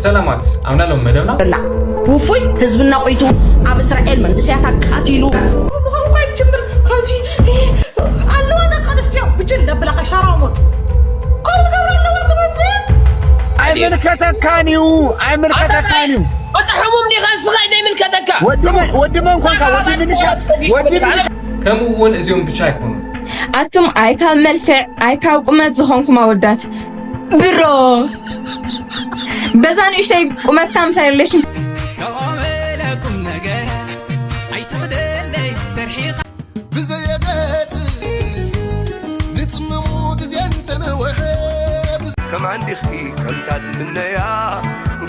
ሰላማት ኣምናሎም መደብና በላ ውፉይ ህዝብና ቆይቱ ኣብ እስራኤል መንእሰያት ኣቃቲሉ ምዃኑ እኳ ይጅምር። ከዚ ኣለዋ ደቂ ኣንስትዮ ብጅል ለብላኻ ሻራሙጥ ከምኡ ትገብሩ ኣለዋ ግበዝ ኣይምልከተካን እዩ ኣይምልከተካን እዩ ወጣ ሕሙም ዲኻ ንስኻ ዘይምልከተካ ወዲ መን ወዲ መን ኮንካ ወዲ ምንሻ ወዲ ምንሻ ከምኡ እውን እዚኦም ብቻ ኣይኮኑን። ኣቱም ኣይ ካብ መልክዕ ኣይ ካብ ቁመት ዝኾንኩም ኣወዳት ብሮ በዛ ንእሽተይ ቁመትካ ምሳይ ሪሌሽን ብዘየገድስ ንጽምሙ ግዜ እንተነወሐ ከም ኣንዲኺ ከምታ ዝምነያ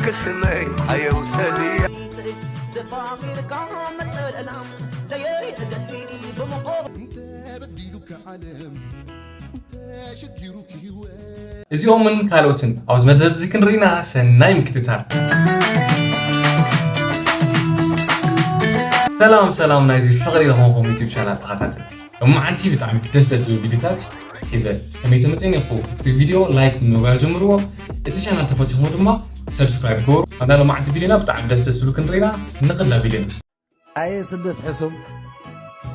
ክስመይ ኣየውሰድያ ተፋቂርካ መጠለላ ዘየደሊ ብምኾ እንተበዲሉካ ዓለም እንተሸጊሩክ ህይወት እዚኦምን ካልኦትን ኣብዚ መደብ እዚ ክንርኢና ሰናይ ምክትታል። ሰላም ሰላም ናይዚ ፍቕሪ ዝኾንኩም ዩቲብ ቻናል ተኸታተልቲ፣ ሎማዓንቲ ብጣዕሚ ደስ ደስ ዝብል ቪዲዮታት ሒዘ ከመይ ተመፅን ኢኹ። እቲ ቪዲዮ ላይክ ንምግባር ጀምርዎ፣ እቲ ቻናል ተፈቲኹም ድማ ሰብስክራይብ ግበሩ። ኣብዛ ሎማዓንቲ ቪዲዮና ብጣዕሚ ደስ ደስ ዝብሉ ክንርኢና ንኽላ ቪዲዮ ኣየ ስደት ሕሱም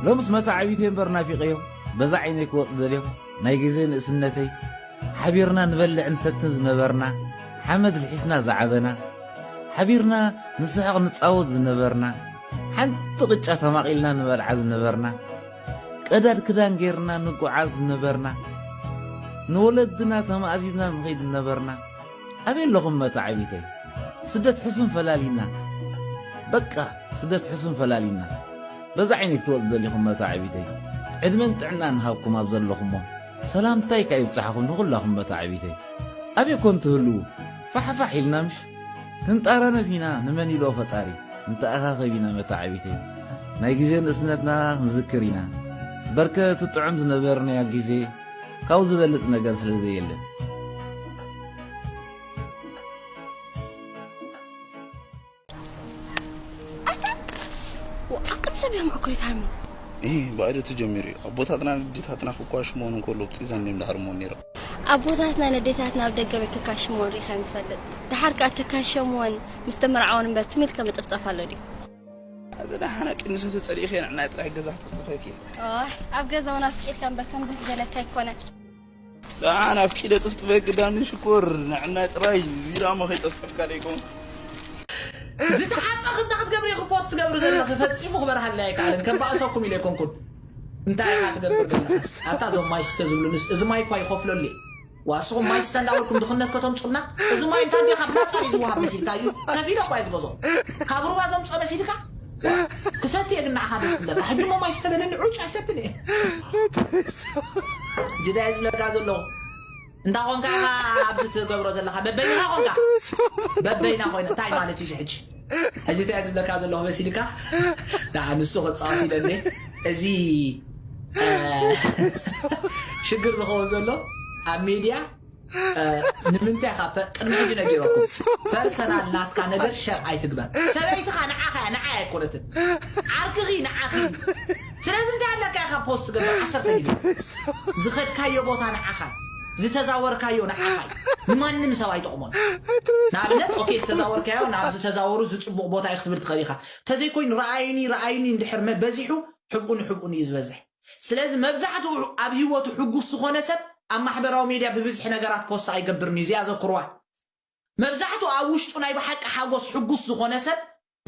ሎምስ መታዕቢተይ እምበር ናፊቀዮ በዛ ዓይነይ ክወፅ ደልዮም ናይ ግዜ ንእስነተይ ሓቢርና ንበልዕን ሰትን ዝነበርና ሓመድ ልሒስና ዝዓበና ሓቢርና ንስሕቕ ንፃወት ዝነበርና ሓንቲ ቅጫ ተማቒልና ንበልዓ ዝነበርና ቀዳድ ክዳን ጌርና ንጓዓዝ ዝነበርና ንወለድና ተማእዚዝና ንኸይድ ዝነበርና ኣበይ ኣለኹም መታዕቢተይ ስደት ሕሱም ፈላሊና በቃ ስደት ሕሱም ፈላሊና በዛ ዓይነይ ክትወፅ ደሊኹም መታዕቢተይ ዕድመን ጥዕናን ሃብኩም ኣብ ዘለኹሞ ሰላምታይ ካ ይብፅሓኹም ንኹላኹም መታዕቢተይ ኣበይ ኮን ትህልዉ ፋሕፋሕ ኢልና ምሽ ክንጣራነፍ ኢና ንመን ኢሎ ፈጣሪ ንተኣኻኸብ ኢና መታዕቢተይ ናይ ግዜ ንእስነትና ክንዝክር ኢና በርከ እቲ ጥዑም ዝነበርናዮ ግዜ ካብ ዝበልፅ ነገር ስለ ዘየለ ኣታ ኣቅም ሰብ እዮም ዕኩሪት ሃሚ ይህ ባዕዶ ተጀሚሩ እዩ ኣቦታትና ንዴታትና ክኳሽሞን እንከሎ ብጢዘን እዮም ዳሕርሞን ነይሮም ኣቦታትና ነዴታትና ኣብ ደገ ቤት ክካሽሞን ሪኢኻ እዮም ትፈልጥ ድሓር ከኣ ተካሸምወን ምስ ተመርዓወን እምበር ትም ኢልካ ምጥፍጣፍ ኣሎ ድዩ ኣዘ ደሓና ቅድሚ ሰብ ተጸሊእኺ ንዕናይ ጥራሕ ገዛ ክትጥፈኪ ኣብ ገዛ እውን ኣፍቂርካ እምበር ከም ደስ ገለካ ኣይኮነ ደሓን ኣፍቂደ ጥፍጥፈ ግዳኒ ሽኮር ንዕናይ ጥራይ ዚራሞ ከይጠፍጠፍካ ደይኮን ዝተሓፀ ክዳ ክትገብሪ ኢኹ ፖስት ትገብሪ ዘለኺ ፈፂሙ ክበርሃለይ ኣይከኣልን ከባእሰኩም ኢለ ኣይኮንኩን እንታይ ኢኻ ትገብር ዘለኻስ ኣታ እዞም ማይ ስተ ዝብሉንስ እዚ ማይ እኳ ይኸፍለሉ ዋስኹም ማይ ስተ እንዳበልኩም ድኽነት ከተምፁልና እዚ ማይ እንታይ ዲኻ ብናፃ እዩ ዝወሃብ መሲልካ እዩ ከፊለ እኳ እዩ ዝገዞ ካብ ሩባ ዘምፆ መሲልካ ክሰቲ እየ ግን ንዓኻ ደስ ዝብለካ ሕጂ ሞ ማይ ስተ በለኒ ዑጭ ኣይሰትን እየ ጅዳ እየ ዝብለካ ዘለኹ እንዳ ኾንካ ኢኻ ኣብዚ ትገብሮ ዘለኻ በበይንኻ ኾንካ በበይና ኮይነ እንታይ ማለት እዩ ሕጂ ሕጂ እንታይ ዝብለካ ዘለኹ መሲልካ ደኣ ንሱ ክፃወት ኢለኒ እዚ ሽግር ዝኸውን ዘሎ ኣብ ሜድያ ንምንታይ ኢኻ ቅድሚ ሕጂ ነጊረኩም ፐርሰናል ናትካ ነገር ሸር ኣይትግበር ሰበይትኻ ንዓኻ እያ ንዓይ ኣይኮነትን ዓርክኺ ንዓኺ ስለዚ እንታይ ኣለካ ኢኻ ፖስት ገበር ዓሰርተ ግዜ ዝኸድካዮ ቦታ ንዓኻ ዝተዛወርካዮ ንዓኻ ንማንም ሰብ ኣይጠቕሞን ንኣብነት ኦኬ ዝተዛወርካዮ ናብ ዝተዛወሩ ዝፅቡቕ ቦታ እዩ ክትብል ትኽእል ኢኻ ተዘይኮይኑ ረኣዩኒ ረኣዩኒ እንድሕር በዚሑ ሕብኡ ንሕብኡ እዩ ዝበዝሕ ስለዚ መብዛሕትኡ ኣብ ህይወቱ ሕጉስ ዝኾነ ሰብ ኣብ ማሕበራዊ ሜድያ ብብዝሒ ነገራት ፖስት ኣይገብርን እዩ እዚኣ ዘክርዋ መብዛሕትኡ ኣብ ውሽጡ ናይ ብሓቂ ሓጎስ ሕጉስ ዝኾነ ሰብ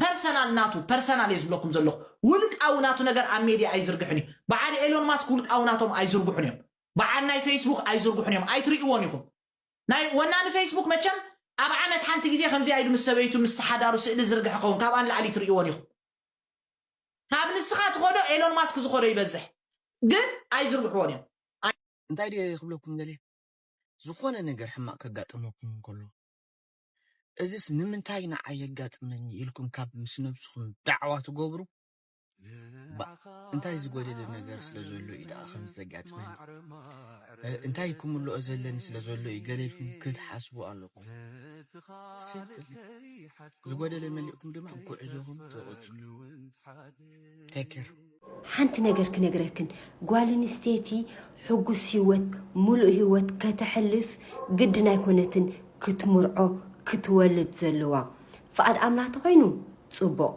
ፐርሰናል ናቱ ፐርሰናል እየ ዝብለኩም ዘለኹ ውልቃዊ ናቱ ነገር ኣብ ሜድያ ኣይዝርግሕን እዩ በዓል ኤሎን ማስክ ውልቃዊ ናቶም ኣይዝርግሑን እዮም በዓል ናይ ፌስቡክ ኣይዝርግሑን እዮም ኣይትርእይዎን ኢኹም ናይ ወናኒ ፌስቡክ መቸም ኣብ ዓመት ሓንቲ ግዜ ከምዚ ኣይዱ ምስ ሰበይቱ ምስ ተሓዳሩ ስእሊ ዝርግሕ ኸውን ካብኣ ንላዕሊ ትርእይዎን ኢኹም ካብ ንስኻ ትኸዶ ኤሎን ማስክ ዝኸዶ ይበዝሕ ግን ኣይዝርግሕዎን እዮም እንታይ ድየ ክብለኩም ገለ ዝኾነ ነገር ሕማቕ ከጋጥመኩም እንከሎ እዚስ ንምንታይ ንዓይ የጋጥመኒ ኢልኩም ካብ ምስ ነብስኹም ዳዕዋ ትገብሩ እንታይ ዝጎደለ ነገር ስለ ዘሎ እዩ ደኣ ከም ዘጋጥመኒ እንታይ ክምልኦ ዘለኒ ስለ ዘሎ እዩ ገለ ኢልኩም ክትሓስቡ ኣለኩም ዝጎደለ መሊእኩም ድማ ጉዕዞኹም ትቕጽሉ ቴክ ኬር ሓንቲ ነገር ክነግረክን ጓል ኣንስተይቲ ሕጉስ ህይወት ሙሉእ ህይወት ከተሕልፍ ግድን ኣይኮነትን ክትምርዖ ክትወልድ ዘለዋ። ፍቓድ ኣምላኽ ተኾይኑ ጽቡቕ፣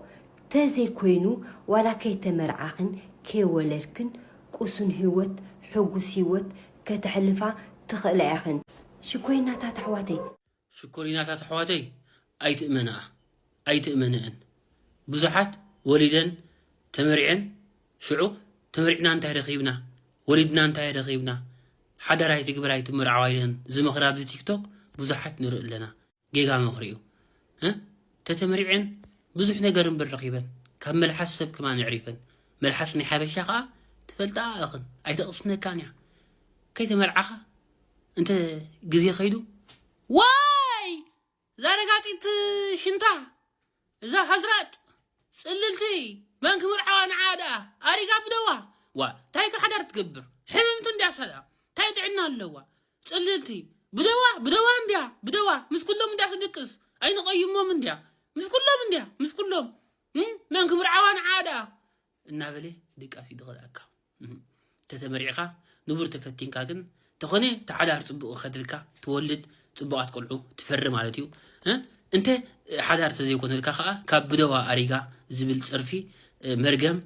ተዘይኮይኑ ዋላ ከይተመርዓኽን ከይወለድክን ቁሱን ህይወት፣ ሕጉስ ህይወት ከተሕልፋ ትኽእላ ኢኽን። ሽኮሪናታት ኣሕዋተይ። ሽኮሪናታት ኣሕዋተይ ኣይትእመንኣ ኣይትእመንእን። ብዙሓት ወሊደን ተመሪዐን ሽዑ ተመሪዕና እንታይ ረኺብና ወሊድና እንታይ ረኺብና ሓዳር ኣይትግበር ኣይትምርዓዋ ኢለን ዝመኽራ ኣብዚ ቲክቶክ ብዙሓት ንርኢ ኣለና። ጌጋ ምኽሪ እዩ። እ? ተተመሪዐን ብዙሕ ነገር እምበር ረኺበን ካብ መልሓስ ሰብ ከማን የዕሪፈን። መልሓስ ናይ ሓበሻ ኸኣ ትፈልጣ እኽን ኣይተቕስነካን እያ። ከይተመርዓኻ እንተ ግዜ ኸይዱ ዋይ እዛ ረጋፂት ሽንታ እዛ ሓዝራጥ ፅልልቲ መን ክምርዓዋ ንዓ ደኣ ኣሪጋ ብደዋ ዋ እንታይ ሓዳር ትገብር ሕምምቲ እንድያ ሰላ እንታይ ጥዕና ኣለዋ ፅልልቲ ብደዋ ብደዋ እንድያ ብደዋ ምስ ኩሎም እንድያ ትድቅስ ኣይንቐይሞም እንድያ ምስ ኩሎም እንድያ ምስ ኩሎም እም፣ መን ክምርዓዋ ንዓ ደኣ እናበለ ድቃስ ይድኸልኣካ ተተመሪዕኻ ንቡር ተፈቲንካ ግን ተኾነ ተሓዳር ፅቡቕ ከድልካ ትወልድ ፅቡቓት ቆልዑ ትፈሪ ማለት እዩ እ? እንተ ሓዳር ተዘይኮነልካ ከዓ ካብ ብደዋ ኣሪጋ ዝብል ፀርፊ እ፣ መርገም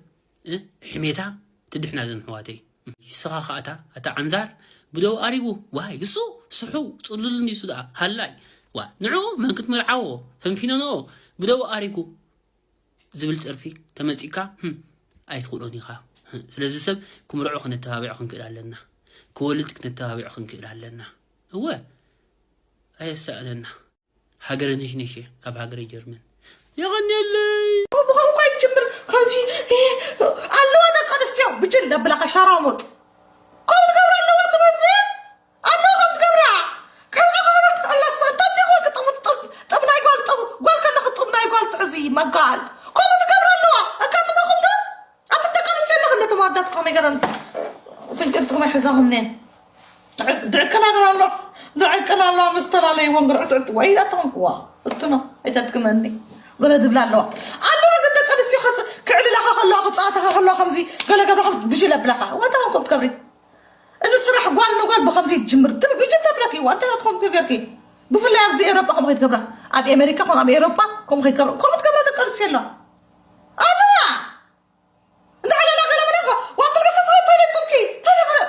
እ፣ ሕሜታ ትድሕና ዘንሕዋተይ ንስኻ ከዓ እታ እታ ዓንዛር ብደው ኣሪጉ ዋይ እሱ ስሑ ፅሉልን እሱ ደኣ ሃላይ ዋ ንዑ መን ክትምርዓዎ ፈንፊኖንኦ ብደው ኣሪጉ ዝብል ፀርፊ ተመፂካ ህም፣ ኣይትኽእሎን ኢኻ ህም፣ ስለዚ ሰብ ክምርዖ ክነተባብዖ ክንክእል ኣለና ክወልድ ክነተባብዖ ክንክእል ኣለና እወ ኣየሳእነና ሃገረ ነሽነሽ እየ ካብ ሃገረ ጀርመን የቐንየለይ ብኸምኡ እኳ ይጅምር ከምዚ ኣለዋ ደቂ ኣንስትዮ ብጅል ለብላኻ ሻራሙጥ ከምኡ ትገብራ ኣለዋ ክብዝን ኣለዋ ከም ትገብራ ከምኣ ከሆነ ኣላስ እንታይ ዲኹ ክጥቡ ጥብ ጥብ ናይ ጓል ጥቡ ጓል ከለኺ ጥብ ናይ ጓል ትሕዚ መጋል ከምኡ ትገብራ ኣለዋ ኣጋጥመኹም ዶ ኣቲ ደቂ ኣንስትዮ ኣለኽን ነቶም ኣዳት ከመይ ገረን ፍንጭርትኩም ኣይሕዛኹምኔን ድዕቅና ግን ኣሎ ድዕቅና ኣለዋ ምስ ተላለይዎም ግርዕትዕት ወይ ኣተኹም ዋ እትኖ ኣይተድግመኒ ገለ ድብላ ኣለዋ ኣለዋ ግን ደቂ ኣንስትዮ ከስ ክዕልላኻ ከለዋ ክፃወታኻ ከለዋ ከምዚ ገለ ገብራ ከም ብሽለ ብላኻ ወንታ ከም ትገብሪ እዚ ስራሕ ጓል ንጓል ብከምዚ ትጅምር ትብል ብጅል ተብለኪ ዋ እንታይ ናትኩም ገርኪ ብፍላይ ኣብዚ ኤሮጳ ከምኡ ከይትገብራ ኣብ ኣሜሪካ ከም ኣብ ኤሮጳ ከምኡ ከይትገብራ ከምኡ ትገብራ ደቂ ኣንስትዮ ኣለዋ ኣለዋ እንዳ ዓለና ገለ መለ ዋንታ ከሰስ ታይ ለጥብኪ ታይ ነበረ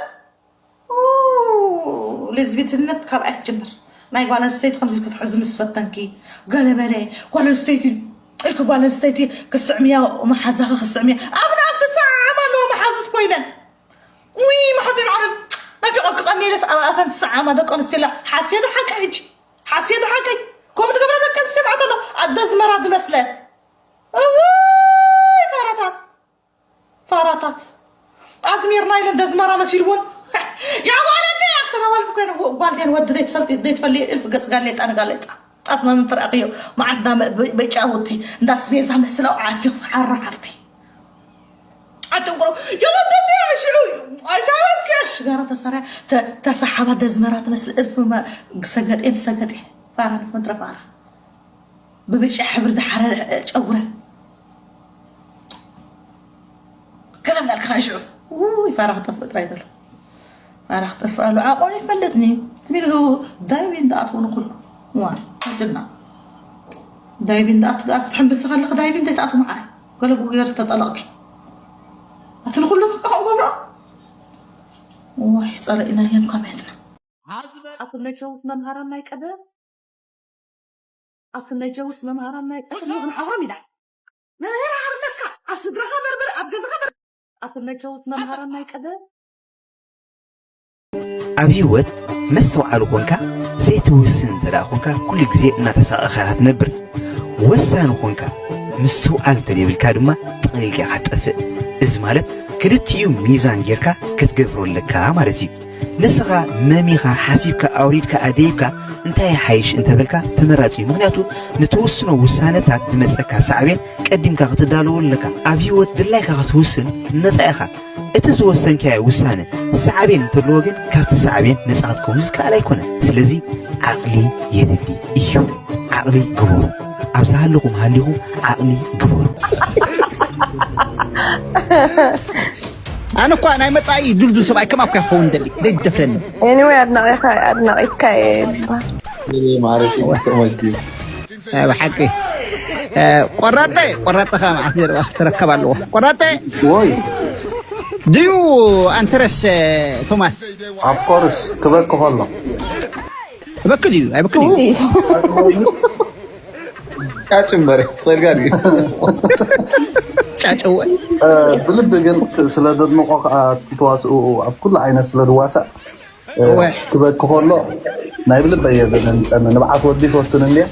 ሌዝቢትነት ካብ ኣይትጀምር ናይ ጓል ኣንስተይቲ ከምዚ ክትሕዚ ምስ ፈተንኪ ገለ መለ ጓል ኣንስተይቲ ኢልኪ ጓል ኣንስተይቲ ክስዕምያ መሓዛኺ ክስዕምያ ኣብ ንኣፍ ክሰዓዓማ ኣለዎ መሓዙት ኮይነን ውይ መሓዘይ ማዕረ ናፊቐ ክቐኒ ኢለስ ኣብ ኣፈን ትሰዓማ ደቂ ኣንስትዮ ላ ሓስየ ዶ ሓቂ ሕጂ ሓስየ ዶ ሓቂ ከምኡ ትገብራ ደቂ ኣንስትዮ ማዕተ ኣሎ ኣደ ዝመራ ዝመስለ እውይ ፋራታት ፋራታት ኣዝሚርና ኢለን ደዝመራ መሲልዎን ያጓለተ ኣተናባልት ኮይነ ጓልቴን ወዲ ዘይትፈልጥ ዘይትፈልጥ እልፍ ገጽ ጋሌጣ ንጋሌጣ ጣስና ንትረኣኽዮ መዓትና በጫውቲ እንዳ ስቤዛ መስለው ዓቲ ሓራ ሓፍቲ ኣትንቁሮ የወደደ ሽዑ ኣሻራትኪ ሽጋራ ተሰራ ተሰሓባ ደዝመራ ትመስል እልፍ ሰገጤ ሰገጤ ፋራ ንፈጥረ ፋራ ብብጫ ሕብሪ ዝሓረረ ጨጉረን ገለ ብላልካ ሽዑ ውይ ፋራ ክጠፍእ ጥራይ ዘሎ ፋራ ክጠፍእ ኣሎ ዓቆን ይፈልጥኒ ትሚል ዳይቪን ዝኣትዎ ንኩሉ ዋ ትድና ዳይቪን ዝኣቱ ክትሕምብስ ከለክ ዳይቪን ዘይትኣቱ መዓይ ገለ ብጉየር ዝተጠለቕኪ ኣቲ ንኩሉ ክቀቕ ገብሮ ዋይ ፀለኢናየን ከመየትና ኣቶ ነቸውስ መምሃራን ናይ ቀደም ኣቶ ነጀውስ መምሃራን ናይ ቀደም ይኹን ሓብሮም ኢላ መምህር ዓርነካ ኣብ ስድራኻ በርበር ኣብ ገዛኻ በርበር ኣቶ ነጀውስ መምሃራን ናይ ቀደም ኣብ ህይወት መስተውዓሊ ኾንካ ዘይትውስን እንተ ደኣ ኾንካ ኩሉ ግዜ እናተሳቐኻ ኢኻ ትነብር። ወሳኒ ኾንካ ምስትውዓል እንተ ዘይብልካ ድማ ጠቒልካ ኢኻ ትጠፍእ። እዚ ማለት ክልቲኡ ሚዛን ጌርካ ክትገብሮ ኣለካ ማለት እዩ። ንስኻ መሚኻ ሓሲብካ ኣውሪድካ ኣደይብካ እንታይ ይሓይሽ እንተበልካ ተመራጺ እዩ። ምኽንያቱ ንትውስኖ ውሳነታት ዝመጸካ ሳዕቤን ቀዲምካ ክትዳለወሉ ኣለካ። ኣብ ህይወት ድላይካ ክትውስን ነጻ ኢኻ። እቲ ዝወሰንካዮ ውሳነ ሳዕቤን እንተለዎ ግን ካብቲ ሳዕቤን ነጻ ክትከውን ዝከኣል ኣይኮነን። ስለዚ ዓቕሊ የድሊ እዩ። ዓቕሊ ግበሩ። ኣብ ዝሃለኹም ሃሊኹም ዓቕሊ ግበሩ። ኣነ እኳ ናይ መጻኢ ድልዱል ሰብኣይ ከማካ ክኸውን ደሊ ዘይትደፍረኒ Anyway ኣድናቂኻ ኣድናቂትካ እየ ይባል ማረቲ ሰዎች ዲ ብሓቂ ቆራጠ ቆራጠ ከ መዓት ጀርባ ክትረከብ ኣለዎ። ቆራጠ ወይ ድዩ ኣንተረስ ቶማስ of course ክበክ ከሎ በክ ድዩ ኣይበክ ድዩ? ጫጭ እምበረ ሰጋ ድዩ ጫጨወ ብልቢ ግን ስለ ዘድንቆ ከዓ ትዋስኡ ኣብ ኩሉ ዓይነት ስለ ዝዋሳእ ክበክ ከሎ ናይ ብልበ እየ ዘደንፀኒ። ንብዓት ወዲ ይፈቱን እንድየ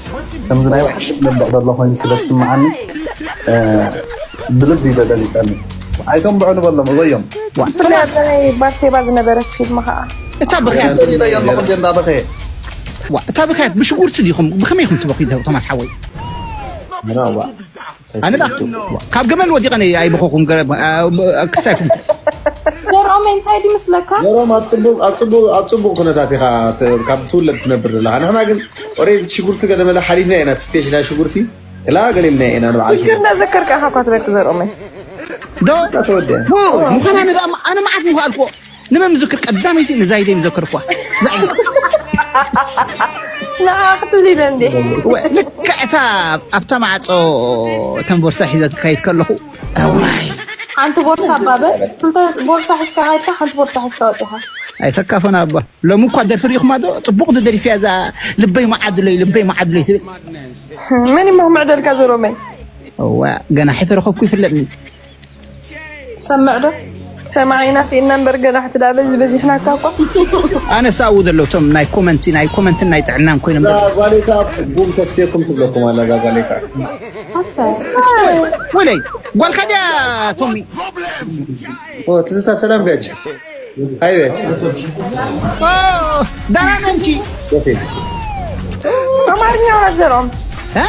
ከምዚ ናይ ብሓቂ ትነብቕ ዘሎ ኮይኑ ስለ ዝስምዓኒ ብልቢ እዩ ዘደንፀኒ። ኣይቶም ብዑ ንበሎም እበዮም ብፍላይ ኣብዛ ናይ ባርሴባ ዝነበረት ፊልም ከዓ እታ ብክያት ይበዮም እንደ እንዳበኸየ ዋ፣ እታ ብክያት ብሽጉርቲ ዲኹም ብኸመይ ኢኹም ትበኽዩ? ቶማስ ሓወይ ኣነ ዳቱ ካብ ገመል ወዲቐ ነይ ኣይበኸኹም ገረ ክሳይኩም ዘርኦም እንታይ ድመስለካ? ዘሮም ኣብ ፅቡቅ ኣብ ፅቡቅ ኣብ ፅቡቅ ኩነታት ኢኻ ተ- ካብ ትውለድ ትነብር ዘለኻ። ንሕና ግን ኦሬ ሽጉርቲ ገለመለ ሓሊፍና ኢና እቲ ስቴጅ ናይ ሽጉርቲ ክላ ገሊልና ኢና ንበዓል ሽግር እንዳዘከርካ ኢኻ እኳ ትበክ ዘርኦመይ ዶ ተወደ ቡ ምዃና ኣነ ደኣ ኣነ መዓት ምዃልኩ ንመን ምዝክር ቀዳመይቲ ንዛይደይ ምዘከርኳ ንዓ ክትብል ኢለ እንዴ ልክዕታ ኣብታ ማዕፆ እተን ቦርሳ ሒዘ ክካይድ ከለኹ ኣዋይ ሓንቲ ቦርሳ ኣባበ ክልተ ቦርሳ ሒዝካ ካይድካ ሓንቲ ቦርሳ ሒዝካ ወፂኻ ኣይተካፈና ኣባ ሎሚ እኳ ደርፊ ሪኢኹማ ዶ ፅቡቅ ዝደሪፍያ እዛ ልበይ መዓድለይ ልበይ መዓድለይ ትብል መን እሞ ክምዕደልካ ዘሮመይ እዋ ገና ሕተረኸብኩ ይፍለጥኒ ሰምዕ ዶ ሰማዒና ስኢና እምበር ገና ሕቲ ዳ በዚ በዚሕና እኳ እኳ ኣነ ሰኣው ዘለውቶም ናይ ኮመንቲ ናይ ኮመንትን ናይ ጥዕናን ኮይኖም ዘለዉ ጓሌታ ቡም ተስትየኩም ትብለኩም ኣላ እዛ ጓሌታ ወለይ ጓልካ ድያ ቶሚ ትዝታ ሰላም ቢያች ሃይ ቢያች ዳራን እንጂ ደሴ ኣማርኛ ወላ ዘርኦም እ?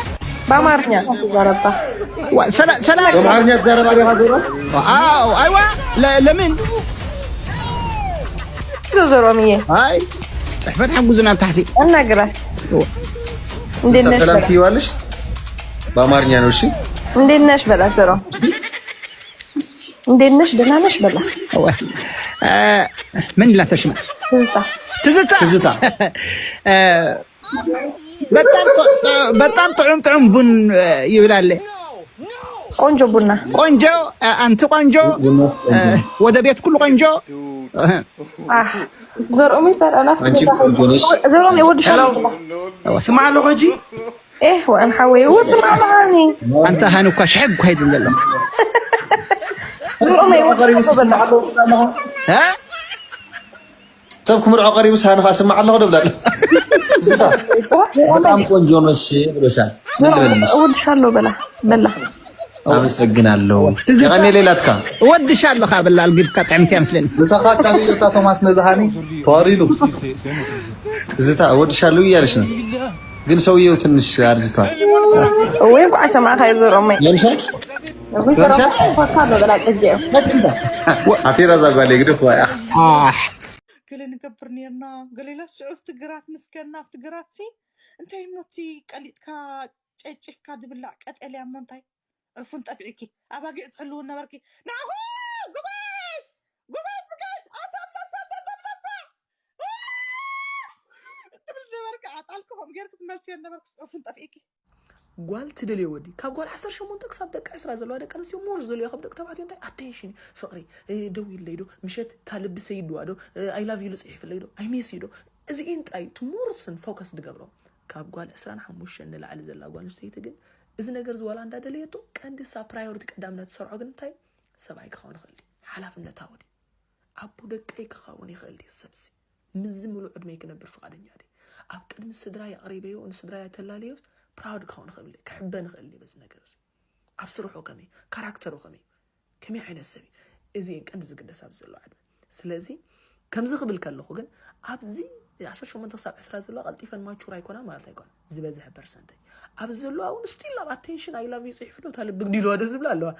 በአማርኛ ተዛረባ ዋ፣ ሰላ- ሰላም በአማርኛ ትዛረባ ዲኻ ዞሮ አዎ አይዋ ለ- ለምን ዞ ዘርኦም እየ አይ ጽሕፈት ሓጉዝና ኣብ ታሕቲ እናግራት እንዴት ነሽ ሰላም በላ ትይዋለሽ በአማርኛ ነው እሺ እንዴት ነሽ በላ ዘርኦም እንዴት ነሽ ደህና ነሽ በላ እወ። እ፣ ምን ይላተሽማ ትዝታ ትዝታ ትዝታ እ፣ በጣም ጥ- በጣም ጥዑም ጥዑም ቡን እ፣ ይብላለ ቆንጆ ቡና ቆንጆ እ፣ ኣንቲ ቆንጆ እ፣ ወደ ቤት ኩሉ ቆንጆ እ፣ ኣህ ዘርኦም ይፈራና አንቺ ቆንጆ ነሽ ዘርኦም ይወድሻል ስማዕ ኣለኹ ሕጂ ኤህ ወአን ሓወይ እወ ስማዕ በሃኒ ኣንተ ሃኒ እኳ ሽሕግ እኳ ይብል ዘሎ ዘርኦም ይወድሻል በላ እ? ሰብ ክምርዖ ቀሪቡ ሳንኻ ስማዕ ኣለኹ ደብላ በጣም ቆንጆ ነሽ ብሎሻል። እወድሻለሁ በላ በላ አመሰግናለሁ። ቀኔ ሌላትካ እወድሻ ኣለኻ በላ ኣልጊብካ ጥዕምቲ መስለኒ ምሳኻ ካቢነታ ቶማስ ነዝሃኒ ተዋሪዱ ትዝታ እወድሻለሁ እያለች ነው፣ ግን ሰውየው ትንሽ አርጅቷል። ወይ እንኳ ሰማዕካ ይዘሮመይ ለምሳሌ ፈካ በላ ጽጌ አቴራ ዛጓሌ ግደፍ ዋያ ኣሕ ገለ ንገብር ነርና ገሌላ ስዑፍቲ ግራት ምስከና ኣብቲ ግራት ሲ እንታይ እሞ እቲ ቀሊጥካ ጨጭፍካ ዝብላዕ ቀጠልያ እሞ እንታይ ዕፉን ጠፊዕኪ ኣባጊዕ ትሕልው ነበርኪ ናኹ ጉባይ ጉባይ ብጋይ ኣተብለሳ ኣተብለሳ ትብል ነበርካ ኣጣልክኹም ጌርክ ትመልስዮ ነበርክ ዕፉን ጠፊዕኪ ጓል ትደልዮ ወዲ ካብ ጓል ዓሰርተ ሸሞንተ ክሳብ ደቂ ዕስራ ዘለዋ ደቂ ኣንስትዮ ሞር ዝደልዮ ካብ ደቂ ተባዕትዮ እንታይ ኣቴንሽን ፍቕሪ ደው ኢለይ ዶ ምሸት እታ ልቢ ሰይድዋ ዶ ኣይ ላቭ ዩ ልፅሒፍለይ ዶ ኣይ ሚስ ዩ ዶ እዚኤን ጥራይ ቱ ሞርስን ፎከስ ድገብሮ ካብ ጓል ዕስራን ሓሙሽተን ንላዕሊ ዘላ ጓል ኣንስተይቲ ግን እዚ ነገር ዝዋላ እንዳደለየቶ ቀንዲ ሳ ፕራዮሪቲ ቀዳምነት ትሰርዖ ግን እንታይ ሰብኣይ ክኸውን ይኽእል ሓላፍነት ኣወዲ ኣቦ ደቀይ ክኸውን ይኽእል ድዩ ሰብዚ ምዚ ምሉእ ዕድመይ ክነብር ፍቓደኛ ድየ ኣብ ቅድሚ ስድራይ ኣቕሪበዮ ንስድራይ ኣይተላለዮስ ፕራውድ ክኸውን ይኽእል ድየ ክሕበ ንኽእል ድየ በዚ ነገር እዚ ኣብ ስርሑ ከመይ ካራክተሩ ከመይ ከመይ ዓይነት ሰብ እዩ እዚ እየን ቀንዲ ዝግደስ ኣብዚ ዘሎ ዕድመ ስለዚ ከምዚ ክብል ከለኹ ግን ኣብዚ ዓሰርተ ሸሞንተ ክሳብ ዕስራ ዘለዋ ቀልጢፈን ማቹር ኣይኮና ማለት ኣይኮነ ዝበዝሐ ፐርሰንተጅ ኣብዚ ዘለዋ እውን ስቲል ኣብ ኣቴንሽን ኣይ ላቭ ዩ ፅሒፉ ዶ ታልብ ግዲልዋ ዶ ዝብላ ኣለዋ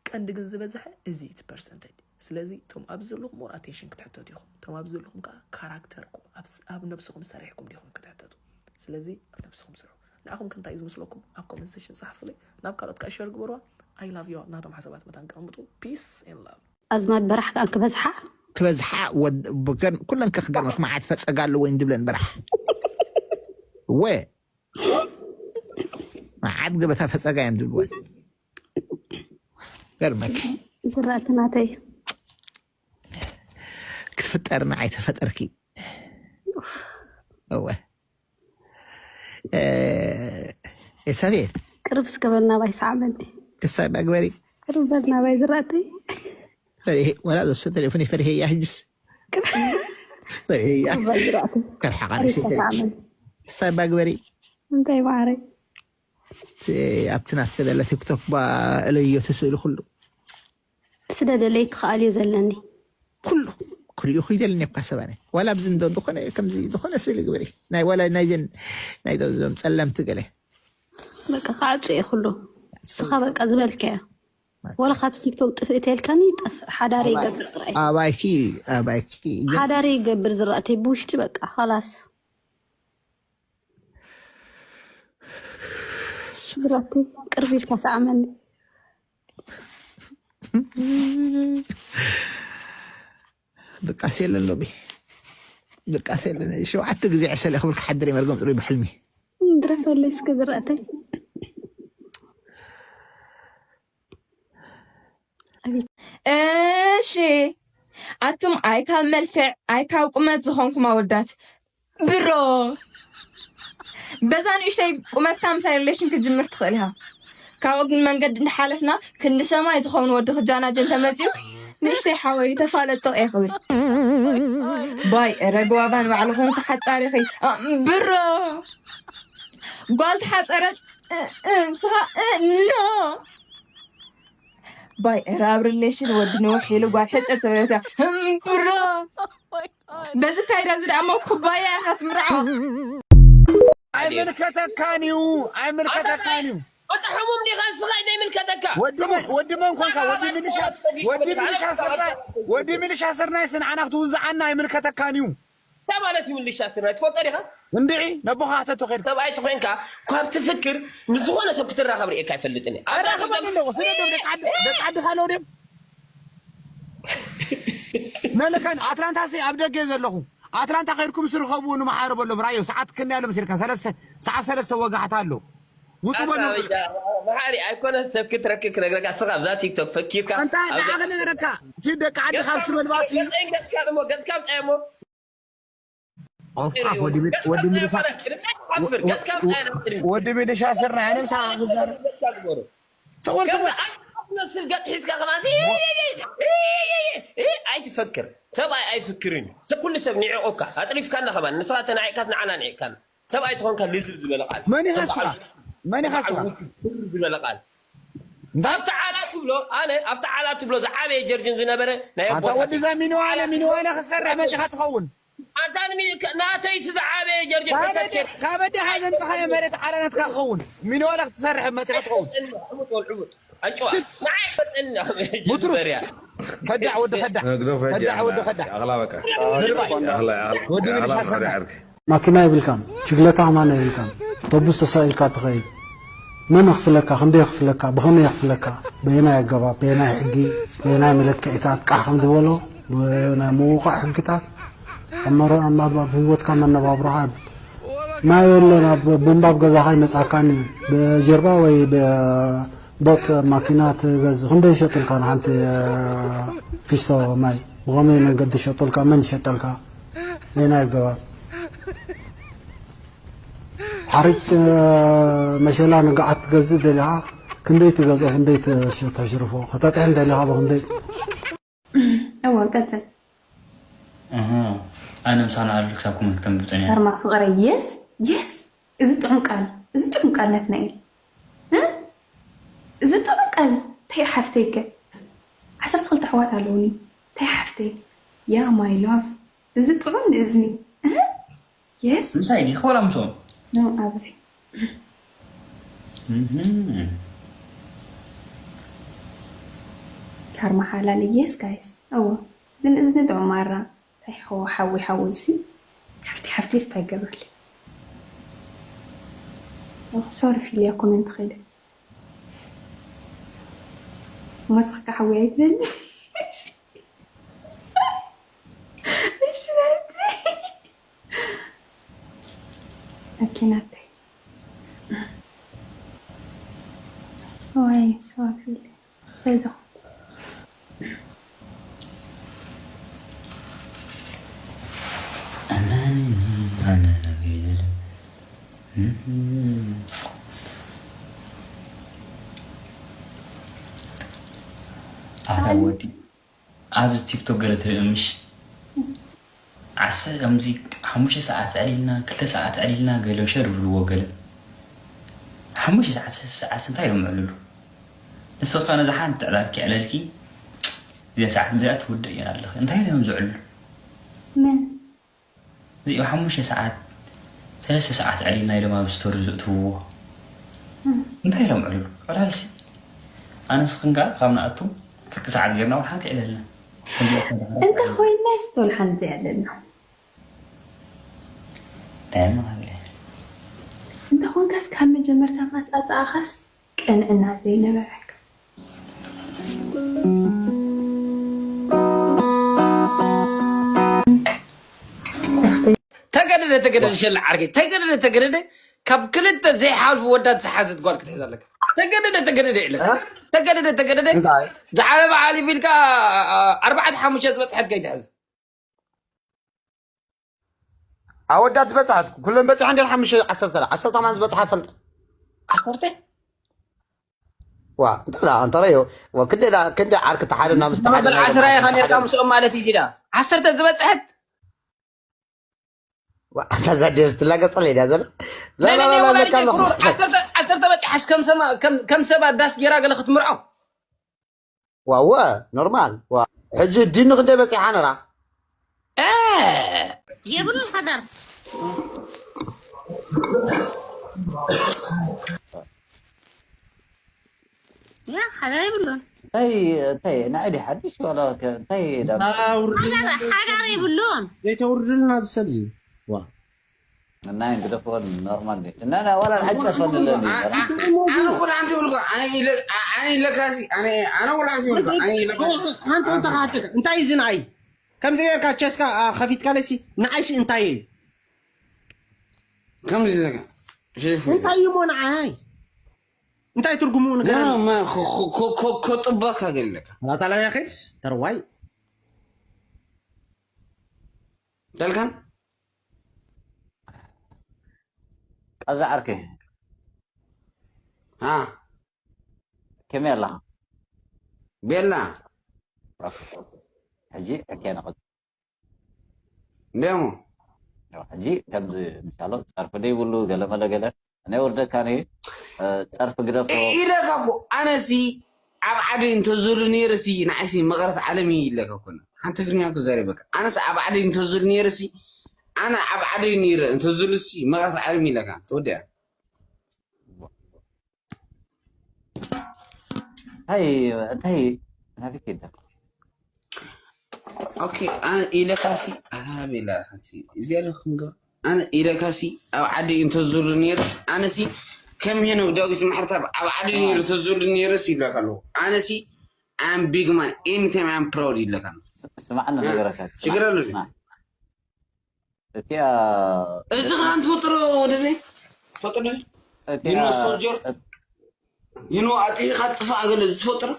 ቀንዲ ግን ዝበዝሐ እዚ እቲ ፐርሰንተጅ ስለዚ እቶም ኣብዚ ዘለኹም ሞር ኣቴንሽን ክትሕተቱ ኢኹም እቶም ኣብዚ ዘለኹም ከዓ ካራክተርኩም ኣብ ነብስኹም ሰሪሕኩም ዲኹም ክትሕተቱ ስለዚ ኣብ ነብስኹም ስርሑ ንዓኹም ከ እንታይ እዩ ዝመስለኩም ኣብ ኮመንት ሴሽን ፀሓፉለይ ናብ ካልኦት ከዓ ሸር ግበርዋ I love you ናቶም ሓሳባት መታን ከቐምጡ peace and love ኣዝማድ በራሕ ከዓ ክበዝሓ ክበዝሓ ኩለን ከክገርመክ መዓት ፈፀጋ ኣለወ ድብለን በራሕ ወ መዓት ገበታ ፈፀጋ እዮም ዝብልዋ። ገርመክ ዝራእቲ ናተይ ክትፍጠርና ኣይተፈጠርኪ። እወ ኤሳቤል ቅርብ እስከ በል ናባይ ሰዓበኒ። ክሳብ መግበሪ ቅርብ በል ናባይ ዝራእተይ። ፈሪሄ ወላ ዘሰ ቴሌፎን ፈሪሄ ያ ህጅስ ፈሪሄ ያ ቅርብ በል ዝራእተይ። ከርሓቃ ቅርብ ተሰዓበኒ። ክሳብ መግበሪ እንታይ ማዕረይ ኣብቲ ናትከ ዘለ ቲክቶክ ባ እለዮ እቲ ስእሊ ኩሉ ስደደለይ ትኽኣልዮ ዘለኒ ኩሉ ክሪኡ ክይደልኒ እኳ ሰባነ ዋላ ኣብዚ እንዶ ዝኾነ ከምዚ ዝኾነ ስእሊ ግበሪ ናይ ዋላ ናይዘን ናይ ዞም ጸለምቲ ገለ በቃ ክዓጹ እየ ኩሉ ንስኻ በቃ ዝበልካዮ ወላ ካብ ቲክቶክ ጥፍእ ተልካኒ ጠፍእ ሓዳረ ይገብር ጥራይ ኣባይኪ ኣባይኪ ሓዳረ ይገብር ዝራእተይ ብውሽጢ በቃ ኸላስ ስድራኩ ቅርብ ኢልካ ሰዓመኒ ድቃስ የለን ሎሚ ድቃስ የለን ሸውዓተ ግዜ ዕሰለ ክብል ክሓድር መርገም ጥሩይ ብሕልሚ ድረፈለይ እስከ ዝረእተይ እሺ ኣቱም ኣይካብ መልክዕ ኣይካብ ቁመት ዝኾንኩም ኣወዳት ብሮ በዛ ንእሽተይ ቁመትካ ምሳይ ሪሌሽን ክትጅምር ትኽእል ኢኻ። ካብኡ ግን መንገዲ እንዳሓለፍና ክንዲ ሰማይ ዝኸውን ወዲ ክጃናጀ እንተመፅኡ ንእሽተይ ሓወይ ተፋለጦ እየ ክብል። ባይ ረግባባ ንባዕልኹም ተሓፃሪኺ ብሮ ጓል ተሓፀረት ንስኻ ኖ ባይ እረ ኣብ ሪሌሽን ወዲ ነውሕ ኢሉ ጓል ሕፅር ተበለታ ብሮ በዚ ካይዳ እዚ ደኣ እሞ ኩባያ ኢኻ ትምርዖ ኣይምልከተካን እዩ ኣይምልከተካን እዩ ወዲ ሕሙም ዲኻ ንስኻ ዘይምልከተካ ወዲ መን ኮንካ ወዲ ሚሊሻ ወዲ ሚሊሻ ስርናይ ወዲ ሚሊሻ ስርናይ ስንዓና ክትውዝዓና ኣይምልከተካን እዩ እንታይ ማለት እዩ ምልሻ ስርናይ ትፈልጦ ዲኻ እንድዒ ነቦኻ ሕተቶ ኸይድ ሰብኣይ ተኾይንካ ካብ ትፍክር ምስ ዝኾነ ሰብ ክትራኸብ ርእየካ ኣይፈልጥን እየ ኣብ ዳስ ኣራኸበኒ ኣለኹ ስለ ደም ደቂ ዓዲ ደቂ ዓዲ ካልኦ ድም መለካን ኣትላንታ ሲ ኣብ ደገ ዘለኹ ኣትላንታ ከይድኩም ስርኸቡ ንምሓረበሎም ራዮ ሰዓት ክንያሎም ሲልካ ሰለስተ ሰዓት ሰለስተ ወጋሕታ ኣሎ ውፁ በሉ መሓሪ ኣይኮነ ሰብ ክትረክብ ክነግረካ ስኻ ኣብዛ ቲክቶክ ፈኪርካ እንታይ ንዓኸ ነገረካ ኪድ ደቂ ዓዲ ካብ ስበልባሲ ገፅካ እሞ ገፅካ ምፃየሞ ኦፍካፍ ወዲ ሚሊሻ ወዲ ሚሊሻ ስርና ኣነ ምሳኻ ክዛረብ ሰወር ሰወር መስል ገጥ ሒዝካ ከማን ኣይትፈክር ሰብኣይ ኣይፍክርን ኩሉ ሰብ ንዕቆካ ኣጥሪፍካና ከማን ንስኻ ተናዒቅካት ንዓና ንዒቅካና ሰብኣይ ትኾንካ ልዝብ ዝበለ ቃል መን ኢኻ ስኻ መን ኢኻ ስኻ ዝበለ ቃል ኣብቲ ዓላ ትብሎ ኣነ ኣብቲ ዓላ ትብሎ ዝዓበየ ጀርጅን ዝነበረ ናይ ኣንታ ወዲ እዛ ሚኒዋለ ሚኒዋለ ክሰርሕ መፂኻ ትኸውን ኣንታ ናተይ ዝዓበየ ጀርጅን ካበዲ ሓዘምፅኻዮ መሬት ዓላ ናትካ ክኸውን ሚኒዋለ ክትሰርሕ መፂኻ ትኸውን ሙትሩፍ ከዳዕ ወዲ ከዳዕ ከዳዕ ወዲ ከዳዕ ኣኽላ በቃ ወዲ ሚሊሻ ኣኽላ ሰራይ ኣኽላ ወዲ ሚሊሻ ኣኽላ ሰራይ ዓርኪ ማኪና ይብልካን ችግለታ ማና ይብልካን ኣውቶቡስ ተሳኢልካ ትኸይድ መን ክፍለካ ክንደይ ክፍለካ ብኸመይ ክፍለካ በየናይ ኣገባብ በየናይ ሕጊ በየናይ መለክዒታት ቃሕ ከም ዝበሎ ናይ ምውቃዕ ሕግታት ኣብ መረ ኣብ ህይወትካ መነባብሮኻ ማይ የለን ኣብ ቡምባ ኣብ ገዛኻ ይመጻካን እዩ ብጀርባ ወይ ቦት ማኪና ትገዝእ ክንደይ ይሸጡልካ ንሓንቲ ፊስቶ ማይ ብኸመይ መንገዲ ይሸጡልካ መን ይሸጠልካ በየናይ ኣገባብ ሓርጭ መሸላ ንግዓት ትገዝእ ደሊኻ ክንደይ ትገዝኦ ክንደይ ተሽርፎ ከተጥሕን ደሊኻ ብክንደይ እወ ቀፅል ኣነ ምሳና ኣሉ ክሳብ ኩመት ክተንብብ ፀኒሐ ከርማ ፍቕረ የስ የስ እዚ ጥዑም ቃል እዚ ጥዑም ቃል ናትናኤል እ? እዚ ጥዑም ቃል እንታይ ሓፍተይ ከ ዓሰርተ ክልተ ኣሕዋት ኣለውኒ እንታይ ሓፍተይ ያ my love እዚ ጥዑም ንእዝኒ እ? የስ ምሳይ ዲኺ ወላ ምስኦም ኖ ኣብዚ እህም። ካርማ ሓላል የስ ጋይስ እዎ እዚ ንእዝኒ ጥዑም ማራ እንታይ ሓዊ ሓዊ ሓዊ ሲ ሓፍቲ ሓፍቲ ስታይ ገብረለይ ሶሪ ፊልያ ኮመንት ኸይደ መሳኻ ሓዊ ኣይትበልኒ እሺ ናቲ ኦኬ ናተይ። ዋይ፣ ሰዋፊል። በዛ። ኣታ ወዲ ኣብዚ ቲክቶክ ገለ ትርኢ ምሽ ዓሰ ከምዚ ሓሙሽተ ሰዓት ዕሊልና ክልተ ሰዓት ዕሊልና ገለ ሸር ብልዎ ገለ ሓሙሽተ ሰዓት ሰለስተ ሰዓት እንታይ እዮም ዕልሉ ንስኻ ነዛ ሓንቲ ዕላልኪ ዕለልኪ እዚኣ ሰዓት እዚኣ ትውድእ እያ ኣለኺ እንታይ እዮም ዝዕሉ ምን እዚኦም ሓሙሽተ ሰዓት ሰለስተ ሰዓት ዕሊልና ኢሎም ኣብ ስቶሪ ዘእትውዎ እንታይ ኢሎም ዕልሉ ዕላልሲ ኣነስ ክንጋ ካብ ንኣቱ ፍርቂ ሰዓት ጌርና ወላ ሓንቲ ዕለልና እንተ ኮይና ስትል ሓንቲ ኣለና እንታይ ማለ እንተ ኮንካስ ካብ መጀመርታ ማጻጻኣኻስ ቅንዕና ዘይነበረካ ተገደደ ተገደደ ሸላ ዓርከይ ተገደደ ተገደደ ካብ ክልተ ዘይሓልፉ ወዳት ዝሓዘት ጓል ክትሕዝ ኣለካ። ተገደደ ተገደደ ኢለ ተገደደ ተገደደ እንታይ ዝዓለበ ዓሊፍ ኢልካ ኣርባዕተ ሓሙሽተ ዝበፅሐት ከይትሕዝ ኣወዳት ዝበፅሐት ኩለን በፂሐ እንደ ሓሙሽተ ዓሰርተ ዓሰርተ ከማን ዝበፅሓ ፈልጠ ዓሰርተ ዋ እንተ እንተረዮ ክንደ ክንደ ዓርክ ተሓደ ናብ ዝተሓደ ዓስራ ኢኻ ነርካ ምስኦም ማለት እዩ ዳ ዓሰርተ ዝበፅሐት ኣንታ ዛዴስ ትላገጸለይ ድያ ዘላ ናይ ናይ ወላዲት ብሩር ዓሰርተ ዓሰርተ በፂሓስ ከም ሰማ ከም ከም ሰብ ኣዳስ ጌራ ገለ ክትምርዖ ዋወ ኖርማል ዋ ሕጂ ዲኑ ክንደይ በፂሓ ነራ የብሉን ሓዳር ያ ሓዳር የብሉን እንታይ እንታይ ንዓይ ድዩ ሓድሽ ዋላ ከ እንታይ ኢላ ሓዳር ሓዳር የብሉን ዘይተውርድልና እዚ ሰብዚ ዋ እና እንግደፎ ኖርማል ዲ እና ና ዋላ ንዓይ ጨፈን ለኒ ኣነ ኩል ኣንቲ ብልኩ ኣነ ኢለ ኣነ ኢለካሲ ኣነ ኣነ ኩል ኣንቲ ብልኩ ኣነ ኢለካሲ ሓንቲ እንተ ካትክ እንታይ እዚ ንዓይ ከምዚ ጌርካ ቸስካ ከፊትካ ለሲ ንዓይሲ እንታይ እዩ ከምዚ ኢለካ ሸይፉ እንታይ እዩ ሞ ንዓይ እንታይ ትርጉሙ ንገረኒ ከጥበካ ገለካ ላታላያ ኸድስ ተርዋይ ደልካን ቀዛ ዓርከይ አ ከመይ ኣለኻ ቤላ ሕጂ ሕኬ ነቐጽ እንደሞ ሕጂ ከምዚ ምሻሎ ጸርፊ ደይብሉ ገለመለ ገለ እነ ወርደካ ነ ጸርፊ ግደፎ ኢለካ እኮ ኣነሲ ኣብ ዓዲ እንተዝሉ ነይርሲ ንዓይሲ መቐረት ዓለም እዩ ኢለካ እኮ ሓንቲ ትግርኛ እኮ ዘሪበካ ኣነስ ኣብ ዓዲ እንተዝሉ ነይርሲ ኣነ ኣብ ዓዲ ነይረ እንተዝሉሲ መቐረት ዓለም ኢለካ ተወዲያ እንታይ እንታይ ናበይ ከይዳ ኦኬ ኣነ ኢለካሲ ኣቤላ እዚኣ ዶ ክንገብር ኣነ ኢለካሲ ኣብ ዓዲ እንተዝሉ ነይርስ ኣነሲ ከም ሄኖክ ዳዊት ማሕርታብ ኣብ ዓዲ ነይሩ ተዝሉ ነይርስ ይብለካ ኣለኹ ኣነሲ ኣም ቢግ ማን ኤኒታይም ኣም ፕራውድ ይብለካ ኣለኹ ስማዕና ነገራካ ሽግር ኣሎ እቲኣ እዚ ክዳን ትፈጥሮ ወደደ ፈጥሮ ይኖ ሶልጀር ይኖ ኣጢኻ ጥፋእ ገለ ዝፈጥሮ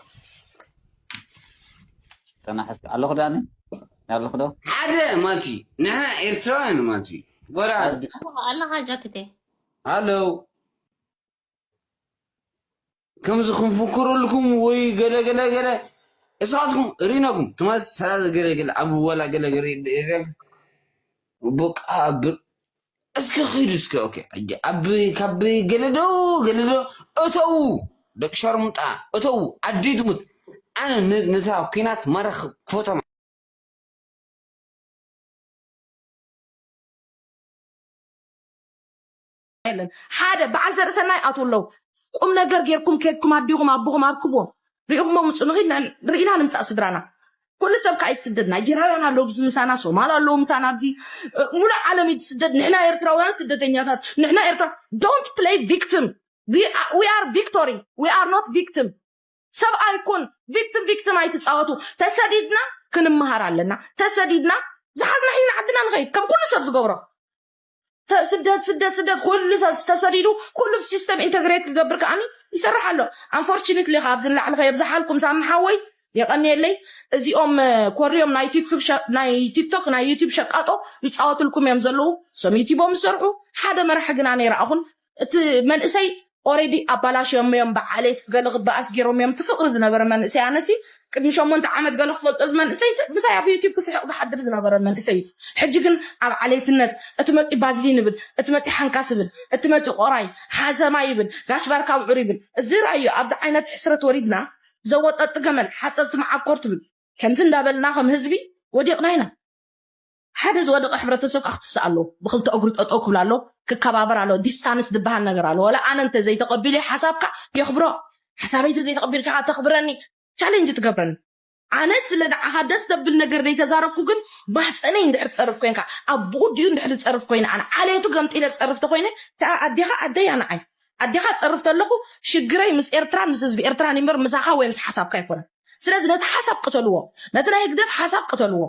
ጠናሕስ ኣለኹ ዳኒ ኣለኹ ዶ ሓደ ማቲ ንሕና ኤርትራውያን ማቲ ወላ ኣለኻ ጃክቴ ኣለው ከምዚ ክንፍክረልኩም ወይ ገለ ገለ ገለ እሳትኩም ሪነኩም ትማስ ሰላሳ ገለ ገለ ኣብ ወላ ገለ ገለ በቃ እስኪ ኺዱ እስኪ ኦኬ ኣብ ካብ ገለዶ ገለዶ እተው ደቂ ሸርሙጣ እተው ዓዲ ትሙት ኣነ ነታ ኩናት ማራ ክፈቶም የለን ሓደ በዓል ዘርእሰናይ ኣትዉ ኣለዉ ቁም ነገር ጌርኩም ከድኩም ኣዲኹም ኣቦኹም ኣብክብዎም ሪእኹሞ ምፁ ንኺድ ርኢና ንምፃእ ስድራና ኩሉ ሰብ ከዓ ይስደድ ናይጀራውያን ኣለዉ ብዚ ምሳና ሶማል ኣለዉ ምሳና ኣብዚ ሙሉእ ዓለም እዩ ዝስደድ ንሕና ኤርትራውያን ስደተኛታት ንሕና ኤርትራ don't play victim we are victory we are not victim ሰብኣይ ኩን victim victim ኣይትፃወቱ ተሰዲድና ክንመሃር ኣለና ተሰዲድና ዝሓዝና ሒዝና ዓድና ንኸይድ ከም ኩሉ ሰብ ዝገብሮ ስደት ስደት ስደት ኩሉ ተሰዲዱ ኩሉ ሲስተም ኢንተግሬት ክገብር ከዓኒ ይሰርሕ ኣሎ። ኣንፎርቹኒትሊ ካብዚ ንላዕሊ ከየብዝሓልኩም ሳሚ ሓወይ የቐንየለይ። እዚኦም ኮርዮም ናይ ቲክቶክ ናይ ዩቲብ ሸቃጦ ይፃወትልኩም እዮም ዘለዉ። እሶም ዩቲቦም ዝሰርሑ ሓደ መራሒ ግና ነይረኣኹን እቲ መንእሰይ ኦሬዲ ኣባላሽዮም እዮም ብዓሌት ገለ ክበኣስ ገይሮም እዮም እቲ ፍቅሪ ዝነበረ መንእሰይ ኣነሲ ቅድሚ ሸሞንተ ዓመት ገለ ክፈልጦ እዚ መንእሰይ ምሳይ ኣብ ዩቲብ ክስሕቕ ዝሓድር ዝነበረ መንእሰይ እዩ። ሕጂ ግን ኣብ ዓሌትነት እቲ መፂኡ ባዝሊን ይብል፣ እቲ መፂኡ ሓንካስ ይብል፣ እቲ መፂኡ ቆራይ ሓሰማ ይብል፣ ጋሽ ባርካ ውዑር ይብል። እዚ ራእዩ ኣብዚ ዓይነት ሕስረት ወሪድና ዘወጠጥ ገመል ሓፀብቲ መዓኮር ትብል። ከምዚ እንዳበልና ከም ህዝቢ ወዲቕና ኢና። ሓደ ዝወደቐ ሕብረተሰብ ከዓ ክትስእ ኣለዎ። ብክልተ እግሩ ጠጠው ክብል ኣለዎ፣ ክከባበር ኣለዎ። ዲስታንስ ዝበሃል ነገር ኣለዎ። ወላ ኣነ እንተ ዘይተቐቢለ ሓሳብካ የኽብሮ። ሓሳበይ እንተ ዘይተቐቢልካ ከዓ ተኽብረኒ፣ ቻሌንጅ ትገብረኒ። ኣነ ስለ ንዓኻ ደስ ዘብል ነገር ዘይተዛረብኩ ግን ባሕፀነይ እንድሕር ትፀርፍ ኮይንካ ኣብ ብኡ ድዩ እንድሕር ዝፀርፍ ኮይነ ኣነ ዓሌቱ ገምጢለ ዝፀርፍ ተኮይነ ተኣ ኣዴኻ ኣደያ ንዓይ ኣዴኻ ፀርፍ ተለኹ ሽግረይ ምስ ኤርትራን ምስ ህዝቢ ኤርትራን ይምበር ምሳኻ ወይ ምስ ሓሳብካ ኣይኮነን። ስለዚ ነቲ ሓሳብ ቅተልዎ፣ ነቲ ናይ ህግደፍ ሓሳብ ቅተልዎ።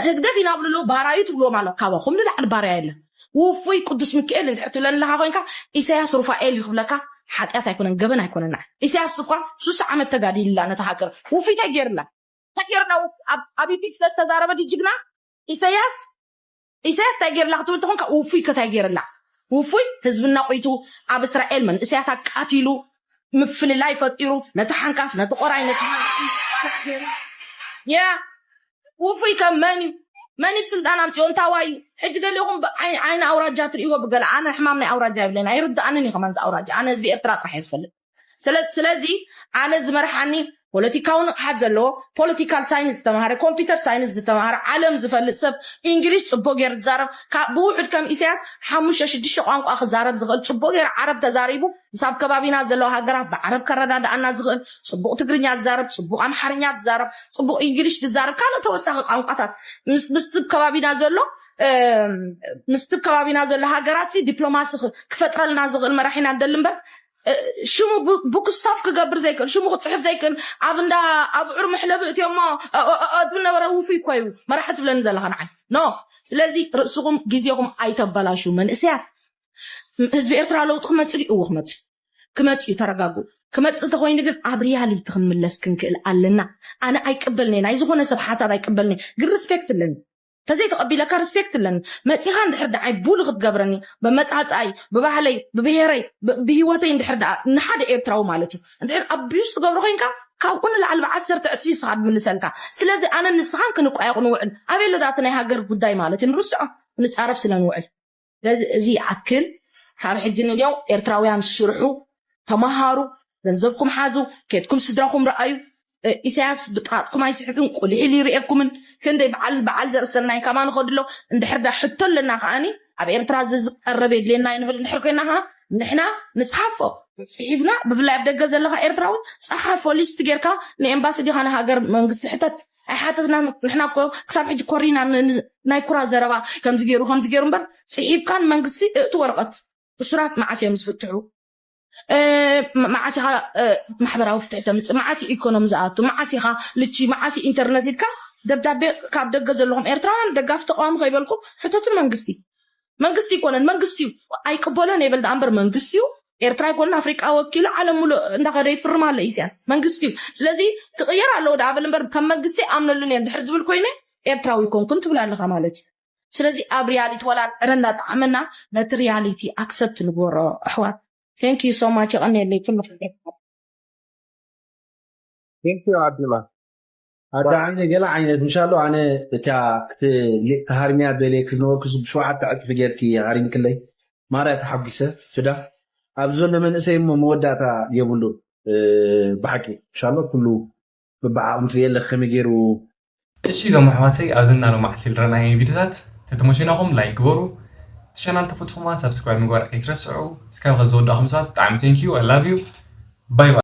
ህግደፍ ኢና ብልሉ ባራዩ ትብልዎም ኣሎ። ካባኹም ንላዕሊ ባርያ የለን። ውፉይ ቅዱስ ሚካኤል እንድሕር ትብለኒ ኣለኻ ኮይንካ ኢሳያስ ሩፋኤል እዩ ክብለካ ሓጢኣት ኣይኮነን፣ ገበን ኣይኮነን። ንዓይ ኢሳያስ እኳ ሱሳ ዓመት ተጋዲልላ ነታ ሃገር ውፉይ እንታይ ገይርላ? እንታይ ገይርላ? ኣብ ዩቲብ ስለ ዝተዛረበ ድዩ ጅግና ኢሳያስ? ኢሳያስ እንታይ ገይርላ ክትብል ተኾንካ ውፉይ ከታይ ገይርላ? ውፉይ ህዝብና ቆይቱ ኣብ እስራኤል መንእሰያት ኣቃቲሉ ምፍልላይ ፈጢሩ ነቲ ሓንካስ ነቲ ቆራይ ነቲ ያ ውፉይ ከም መን እዩ? መን እዩ ስልጣን ኣምፅኦ እንታዋይ እዩ? ሕጂ ገሊኹም ዓይኒ ኣውራጃ ትርእይዎ ብገለ ኣነ ሕማም ናይ ኣውራጃ ይብለኒ ኣይርድኣንን እዩ ከማን ኣውራጃ ኣነ ህዝቢ ኤርትራ ጥራሕ እየ ዝፈልጥ። ስለዚ ኣነ ዝመርሓኒ ፖለቲካዊ ንቕሓት ዘለዎ ፖለቲካል ሳይንስ ዝተምሃረ ኮምፒተር ሳይንስ ዝተምሃረ ዓለም ዝፈልጥ ሰብ ኢንግሊሽ ፅቡቅ ገይሩ ዝዛረብ ብውሑድ ከም ኢሳያስ ሓሙሽተ ሽዱሽተ ቋንቋ ክዛረብ ዝኽእል ፅቡቅ ገይሩ ዓረብ ተዛሪቡ ምስ ኣብ ከባቢና ዘለዋ ሃገራት ብዓረብ ከረዳድኣና ዝኽእል ፅቡቅ ትግርኛ ዝዛረብ ፅቡቅ ኣምሓርኛ ዝዛረብ ፅቡቅ ኢንግሊሽ ዝዛረብ ካልኦት ተወሳኺ ቋንቋታት ምስቲ ከባቢና ዘሎ ምስቲ ከባቢና ዘሎ ሃገራት ሲ ዲፕሎማሲ ክፈጥረልና ዝኽእል መራሒና ንደሊ እምበር ሽሙ ቡክስታፍ ክገብር ዘይክእል ሽሙ ክፅሕፍ ዘይክእል ኣብ እንዳ ኣብዑር መሕለቢ እትዮሞ ዝነበረ ውፉይ እኮ እዩ መራሒ ትብለኒ ዘለኻ ንዓይ ኖ ስለዚ ርእስኹም ግዜኹም ኣይተበላሹ መንእሰያት ህዝቢ ኤርትራ ለውጢ ክመፅእ እዩ እዎ ክመፅእ ክመፅእ እዩ ተረጋጉ ክመፅእ ተኮይኑ ግን ኣብ ሪያሊቲ ክንምለስ ክንክእል ኣለና ኣነ ኣይቅበልኒ ናይ ዝኾነ ሰብ ሓሳብ ኣይቅበልኒ ግን ሪስፔክት ኣለኒ ተዘይተቐቢለካ ሪስፔክት ኣለኒ መፂኻ እንድሕር ደዓይ ቡሊ ክትገብረኒ ብመፃፃይ ብባህለይ ብብሄረይ ብህይወተይ እንድሕር ደኣ ንሓደ ኤርትራዊ ማለት እዩ እንድሕር ኣቢዩስ ትገብሮ ኮይንካ ካብኡ ንላዕሊ ብዓሰርተ ዕፅፊ ንስኻ ድምልሰልካ ስለዚ ኣነ ንስኻን ክንቋየቕ ንውዕል ኣበይ ኣሎ ደኣ እቲ ናይ ሃገር ጉዳይ ማለት እዩ ንርስዖ ንፃረፍ ስለ ንውዕል ስለዚ እዚ ይኣክል ካብ ሕጂ ንልዮ ኤርትራውያን ስርሑ ተመሃሩ ገንዘብኩም ሓዙ ኬድኩም ስድራኹም ረኣዩ ኢሳያስ ብጣጥኩም ኣይስሕቅን ቁልዒ ኢሉ ይርእየኩምን ክንደይ በዓል በዓል ዘርእሰናይ ከማ ንኸድሎ እንድሕር ዳ ሕቶ ኣለና ከዓኒ ኣብ ኤርትራ እዚ ዝቀረብ የድልየና እዩ ንብል እንድሕር ኮይና ከዓ ንሕና ንፅሓፎ ፅሒፍና ብፍላይ ኣብ ደገ ዘለካ ኤርትራዊ ፀሓፎ ሊስት ጌርካ ንኤምባሲ ዲኻ ንሃገር መንግስቲ ሕተት ኣይሓተትና ንሕና እኮ ክሳብ ሕጂ ኮሪና ናይ ኩራ ዘረባ ከምዚ ገይሩ ከምዚ ገይሩ እምበር ፅሒፍካን መንግስቲ እእቲ ወረቐት እሱራት መዓስ እዮም ዝፍትሑ መዓስ ኢኻ ማሕበራዊ ፍትሒ ተምፅእ መዓስ ኢኮኖሚ ዝኣቱ መዓስ ኢኻ ልቺ መዓስ ኢንተርነት ኢልካ ደብዳቤ ካብ ደገ ዘለኹም ኤርትራውያን ደጋፊ ተቃዋሚ ከይበልኩም ሕተቱ መንግስቲ መንግስቲ ይኮነን መንግስቲ እዩ ኣይቅበሎን የበል ደኣ እምበር መንግስቲ እዩ ኤርትራ ይኮነን ኣፍሪቃ ወኪሉ ዓለም ሙሉእ እንዳኸደ ይፍርም ኣሎ ኢሳያስ መንግስቲ እዩ ስለዚ ክቅየር ኣለዎ ደኣ በል እምበር ከም መንግስቲ ኣምነሉን እየ እንድሕር ዝብል ኮይነ ኤርትራዊ ይኮንኩን ትብል ኣለኻ ማለት እዩ ስለዚ ኣብ ሪያሊቲ ወላ ዕረ እንዳጣዕመና ነቲ ሪያሊቲ ኣክሰፕት ንግበሮ ኣሕዋት thank you so much የቐንየለይ ኩሉ thank you ኣቢማ ኣዳዓኒ ገለ ዓይነት ምሻሎ ኣነ እታ ክትሃርምያ ደልየ ክዝነበርኩ ብሸውዓተ ዕፅፊ ጌርኪ ሃሪምክለይ ማርያ ተሓጒሰ ፍዳ ኣብዚ ዘሎ መንእሰይ እሞ መወዳእታ የብሉ ብሓቂ ምሻሎ ኩሉ ብብዓቕሚ ትርእየ ኣለኺ ከመይ ገይሩ እሺ እዞም ኣሕዋተይ ኣብዚ እና ሎማዓልቲ ዝረኣናዮም ቪድዮታት ተተመችዩናኹም ላይክ ግበሩ እቲ ቻናል ተፈትኹማ ሳብስክራይብ ምግባር ኣይትረስዑ እስካብ ከዚ ዝወዳእኹም ሰባት ብጣዕሚ thank you I love you bye bye